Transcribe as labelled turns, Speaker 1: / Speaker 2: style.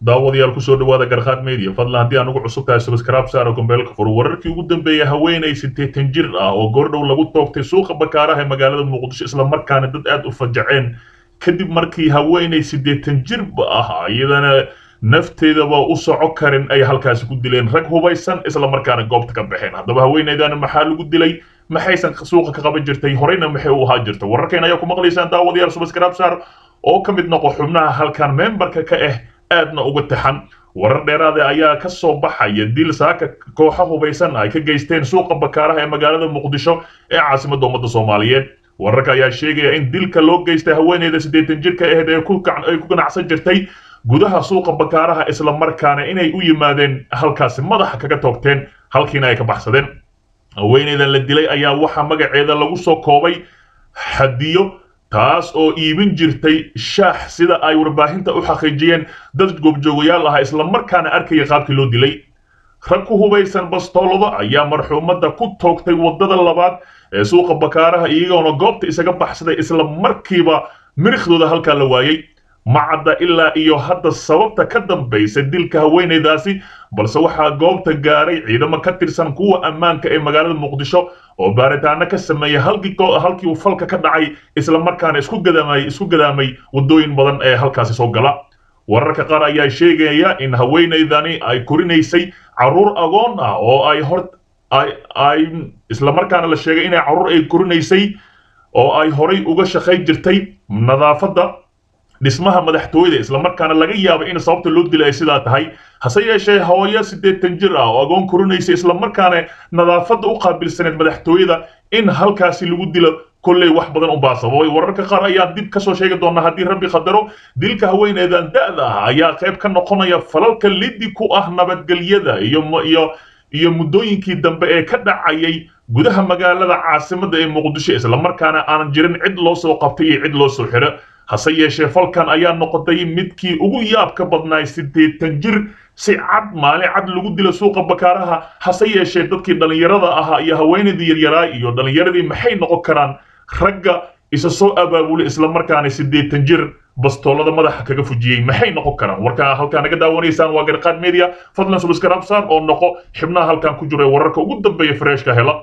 Speaker 1: Daawadayaal, kusoo dhawaada Garqaad Media. Fadlan haddii aan ugu cusub tahay, subscribe saaro, gombeelka fur. Wararkii ugu dambeeyay: haweeney 80 jir ah oo goordhow lagu toogtay suuqa Bakaaraha ee magaalada Muqdisho, isla markaana dad aad u fajaceen kadib markii haweeney 80 jirba ah, iyadana nafteedaba u soco karin, ay halkaasi ku dileen rag hubaysan, isla markaana goobta ka baxeen. Haddaba haweeneydan maxaa lagu dilay? Maxaysan suuqa ka qaban jirtay? Horeyna maxay u ahaa jirtay? Wararkeena ayaa ku maqlaysaan. Daawadayaal, subscribe saar oo ka mid noqo xubnaha halkan memberka ka ah aadna uga taxan. Warar dheeraada ayaa ka soo baxaya dil saaka kooxo hubaysan ay ka geysteen suuqa Bakaaraha ee magaalada Muqdisho ee caasimadda ummadda Soomaaliyeed. Wararka ayaa sheegaya in dilka loo geystay haweeneyda 80 jirka ahayd ee ay ku ganacsan jirtay gudaha suuqa Bakaaraha, isla markaana inay u yimaadeen halkaasi, madaxa kaga toogteen, halkiina ay ka baxsadeen. Haweeneydan la dilay ayaa waxaa magaceeda lagu soo koobay Xadiyo, taas oo iibin jirtay shaax, sida ay warbaahinta u xaqiijiyeen dad goobjoogayaal ah, isla markaana arkaya qaabkii loo dilay. Rag ku hubaysan bastoolado ayaa marxuumadda ku toogtay waddada labaad ee suuqa Bakaaraha, iyagoona goobta isaga baxsaday. Isla markiiba mirikhdooda halkaa la waayey. Ma cadda ilaa iyo hadda sababta ka dambaysa dilka haweeneydaasi, balse waxaa goobta gaaray ciidamo ka tirsan kuwa ammaanka ee magaalada Muqdisho oo baaritaano ka sameeyay halkii uu falka ka dhacay, isla markaana isku gadaamay waddooyin badan ee halkaasi soo gala. Wararka qaar ayaa sheegaya in haweeneydani ay korinaysay carruur agoon ah oo ay hor ay isla markaana la sheegay inay carruur ay korinaysay oo ay horay uga shaqayn jirtay nadaafadda dhismaha madaxtooyada, isla markaana laga yaabo in sababta loo dilay ay sidaa tahay. Hase yeeshee, hooyo 80 jir ah oo agoon korinaysa, isla markaana nadaafadda u qaabilsaneed madaxtooyada, in halkaasi lagu dilo, kolley wax badan unbaa sababay. Wararka qaar ayaan dib kasoo sheegi doonaa haddii Rabbi qadaro. Dilka haweeneydan da'da ah ayaa qayb ka noqonaya falalka liddi ku ah nabadgelyada iyo muddooyinkii dambe ee ka dhacayay gudaha magaalada caasimadda ee Muqdisho, isla markaana aanan jirin cid loo soo qabtay iyo cid loo soo xiro. Hase yeeshee, falkan ayaa noqotay midkii ugu yaabka badnaay, 80 jir si cad, maalin cad lagu dilo suuqa Bakaaraha. Hase yeeshee, dadkii dhallinyarada ahaa iyo haweenaydii yaryaraa iyo dhallinyaradii maxay noqon karaan ragga isa soo abaabulay, isla markaana 80 jir bastoolada madaxa kaga fujiyey? Maxay noqon karaan? Warkaa halkaa naga daawanaysaan waa Garqaad Media. Fadlan subscribe saar oo noqo xubnaha halkan ku jira wararka ugu dambeeya freshka hela.